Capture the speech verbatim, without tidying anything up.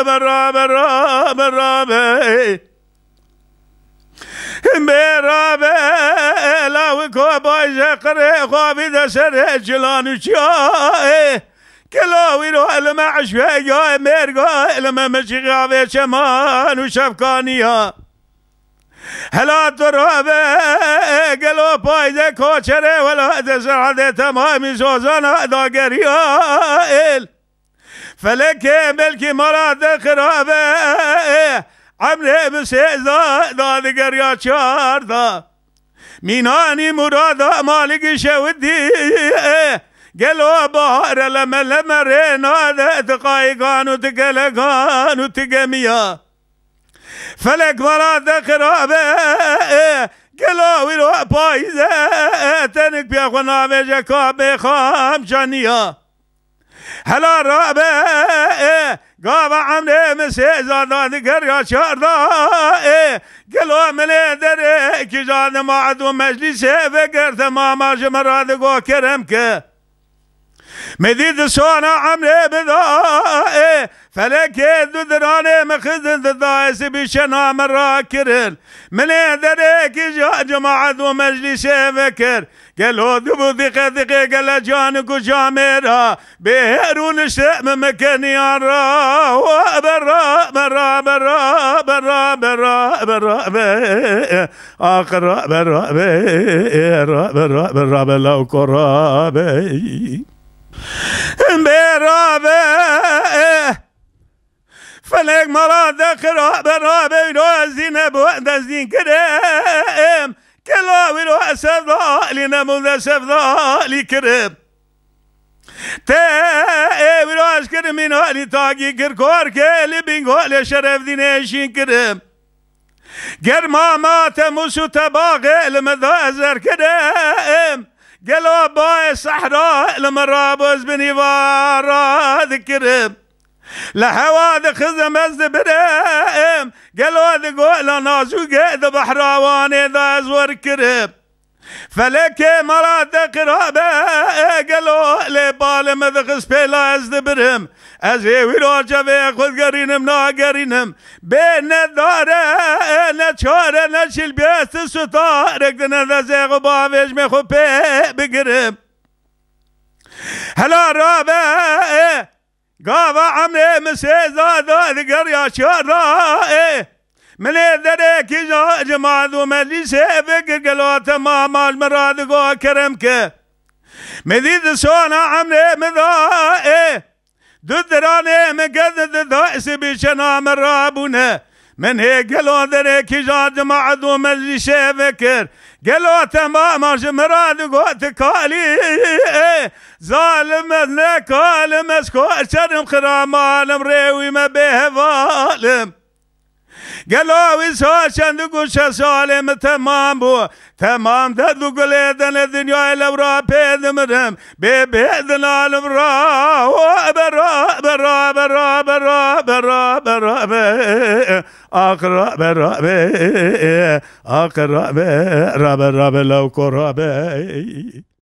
Rabe, rabe, rabe, rabe. Bê rabe, lawiko bayze qirê xwavî de serê cilan û çiyayê. Kilo wîro li me eşvegayê mêrgayê li me meşîxavê çeman û şefkaniya. Hela tu rabe, gelo payde koçerê welatê serhedê temamî zozana dageriya el. Felekê belkî mala te xirabe, emrê bi sêza da digeriya çar da. Mînanî murada malikî şewitî, gelo bahare leme leme rê nade ti qayîkan û ti gelekan û ti gemiya. Felek mala te xirabe, gelo wîro payîze, tenik pê xwe navêje ka bê xam caniya. Hela rabe, e, gava emrê min sêza da digeriya çarda, e, gelo milê derê kîja dima ed û meclîsê vekir temama ji min ra digo kerem ke. Me dî di sona emrê bida, e, felekê du diranê min xizin dida, ez bi çena min rakirin. Milê derê kîja cemaet û meclîsê vekir. Gelo dibû diqe diqe gele canik û camêra. Bê her û nişte mi mekeniyan ra. Wa be ra be ra be ra be ra be ra be ra be. Ax ra be ra be. Ra be ra be ra be lawko ra be. Bê ra be. Felek mala de xirabe rabe, wîro ez dî nebû, ez dîn kirim. Kela wîro ez sevda alî nebû, de sevda alî kirim. Te ê wîro ez kirim, mîn alî tagî kir, kor ke li bîn golê şeref dînê şîn kirim. Ger mama te mûs û te baxê li min da ez erkirim. Gelo bayê sehra li min rabû ez binî va radikirim. Li hewa dixizim ez dibirim. Gelo di gola nazûkê di behra wanê da ez werkirim. Felekê mala te xirabe, gelo lê balê min dixist pêla ez dibirim. Ez ê wî rocevê xwe digerînim, nagerînim. Bê ne dare, ne çare, ne çilbiyê, ti sutarek di ne dezê xwe bavêjmê xwe pê bigirim. Hela rabe, gava emrê min sêza da digeriya çar da, e. Milê derê kîja cemaet û meclîsê fikir gelo temam al min ra digo kerem ke. Me dî di sona emrê min da, e. Du diranê min kedin di dayisî bi çena min rabûne. Min hê gelo derê kîja cemaet û meclîsê vekir. Gelo temama ji min ra digot kalî. Zalim ez ne kalim ez koçerim xiramal im rê wî me bê heval im. Gelo wî sa çend û çend salê min temam bû. Temam derd û gulê dene dinyayê lewra pê dimirim. Bê bê dinalim ra, o, bera, bera, bera, bera, bera, bera, be. Ax ra, bera, be. Ax ra, be, ra, be, ra, be, lewko ra, be.